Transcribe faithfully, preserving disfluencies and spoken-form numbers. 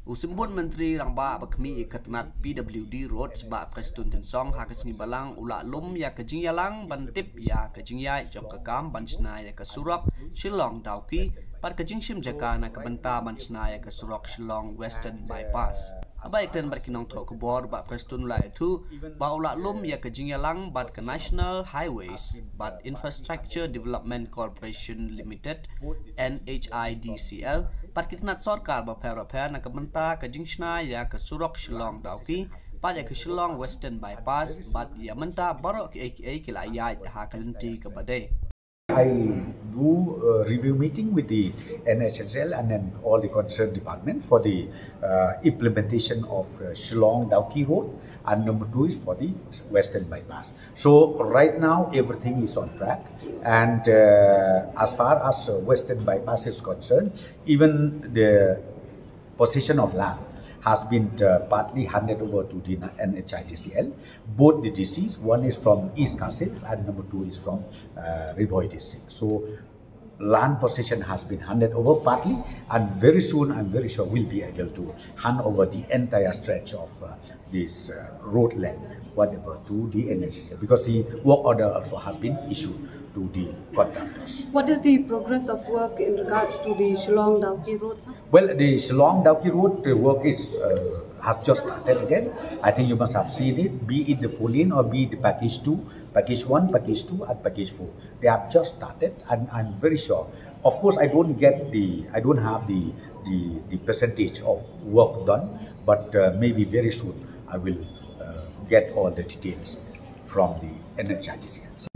U Symbud Myntri Rangbah ba khmih ïa ka tnat P W D Roads, Bah Prestone Tynsong, ha ka sngi Balang u la lum ïa ka jingïalang ban tip ïa ka jingïaid jong ka kam ban shna ïa ka surok Shillong Dawki bad ka jingshim jaka na ka bynta ban shna ïa ka surok Shillong Western Bypass. Haba ïakren bad ki nongthoh khubor, Bah Prestone u la ïathuh ba u la lum ïa ka jingïalang bad ka National Highways bad Infrastructure Development Corporation Limited, N H I D C L, bad ki tnat sorkar bapher bapher na ka bynta ka jingshna ïa ka surok Shillong Dawki bad ïa ka Shillong Western Bypass, bad ïa mynta baroh kiei kiei ki la ïaid ha ka lynti kaba dei. I do a review meeting with the N H I D C L and then all the concerned department for the uh, implementation of uh, Shillong Dawki Road, and number two is for the Western Bypass. So right now everything is on track, and uh, as far as uh, Western Bypass is concerned, even the possession of land has been uh, partly handed over to the N H I D C L. Both the D Cs, one is from East Khasi Hills and number two is from uh, Ri Bhoi district. So land possession has been handed over partly, and very soon, I'm very sure, we'll be able to hand over the entire stretch of uh, this uh, road length, whatever, to the N H I D C L, because the work order also has been issued to the contractors. What is the progress of work in regards to the Shillong Dawki Road, sir? Well, the Shillong Dawki Road, the work is uh, has just started again. I think you must have seen it, be it the four lane or be it the package two, package one, package two, and package four. They have just started, and I'm very sure. Of course, I don't get the, I don't have the the, the percentage of work done, but uh, maybe very soon I will uh, get all the details from the N H I D C L.